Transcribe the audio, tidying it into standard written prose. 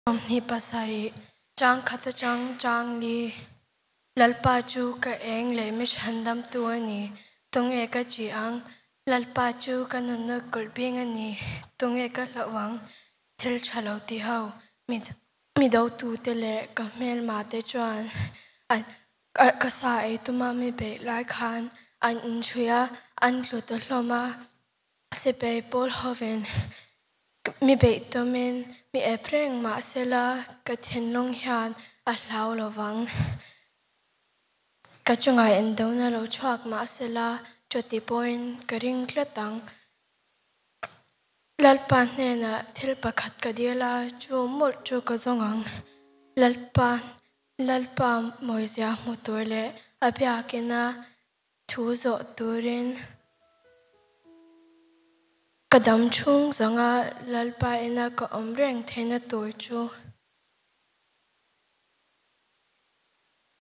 27, Chang khat atang chang li. Lalpa chu ka eng leh mi chhandamtu a ni, tunge ka chi ang? Lalpa chu ka nunna kulh bing a ni, tunge ka hlauh ang? Thil tha lo ti ho, mi dotute leh ka hmelmate chuan an ka sa ei tuma mi beih lai khan an inchhui a, an tlu ta hlawm a. Sipai pawl hovin Mi beih tumin mi ep reng mah sela ka thinlung hian a hlau lo vang. Ka chungah indona lo chhuak mah sela chuti pawhin ka ring tlat ang. Lalpa hnenah thil pakhat ka dil a, chu mawlh chu ka zawng ang. Lalpa Lalpa mawizia hmu tur leh a biakina Thu zawh turin ka dam chhung zawnga Lalpa ina ka awm reng theihna tur chu.